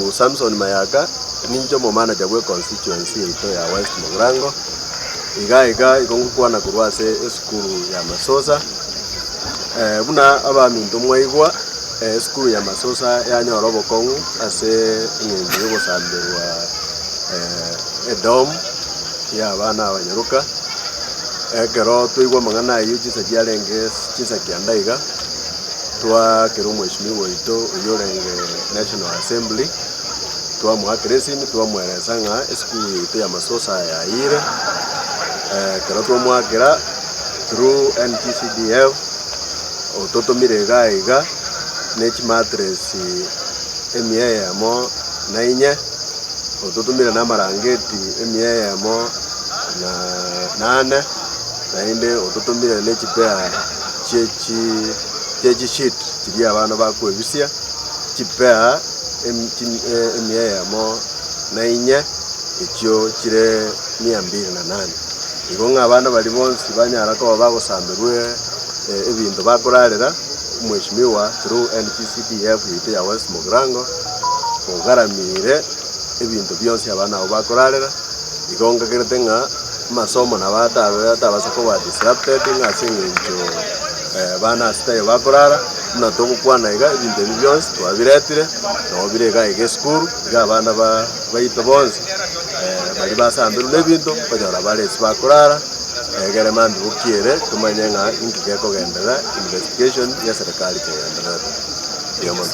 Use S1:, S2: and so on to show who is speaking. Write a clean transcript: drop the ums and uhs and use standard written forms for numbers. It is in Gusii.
S1: Samson Mayaka, ninche omomanager bwe constituency yaito ya West Mugirango, iga iga igo ngokwana korwa ase esukuru ya Masosa, buna abaminto mwaigwa, esukuru ya Masosa yanyora obokong'u ase eng'encho ya ogosamberwa edom ya abana abanyaroka, ekero twaigwa amang'ana aywo chinsa chiarenge chinsa kianda iga. Twaakera omweshimiwa oito oyio orenge National Assembly, twamoakera esimi twamoeresa ng'a esukuru yaito ya Masosa yaiyire, ekero twamoakera through NGCDF, ototomire iga iga ne chimattress emia eyemo na inye, ototomire na amarangeti emia eyemo na nane. Naende ototomire ne chipea chie chi chie chisheet chiria abana bakoebisia, chipea emia eyemo na inye, echio chire mia mbili na nane. Igo ng'a abana baria bonsi banyara koba bagosamberwa ebinto bakorarera, omweshimiwa through NGCDF yaito ya West Mugirango, ogaramire ebinto bionsi abana abwo bakorarera. Igo nkagerete ng'a amasomo nabo atabe atabasa koba disrupted ng'a ase eng'encho bana ase taiyo bakorara, buna togokwana iga ebinto ebi bionsi twabiretire, nabo bire iga iga esukuru, iga abana ba baito bonsi baria basamberwe na ebinto, okonyora bare ase bakorara, egere mambia bokiere tomanye ng'a inki gekogenderera investigation ya eserekari kegendererete. Mbuya mono.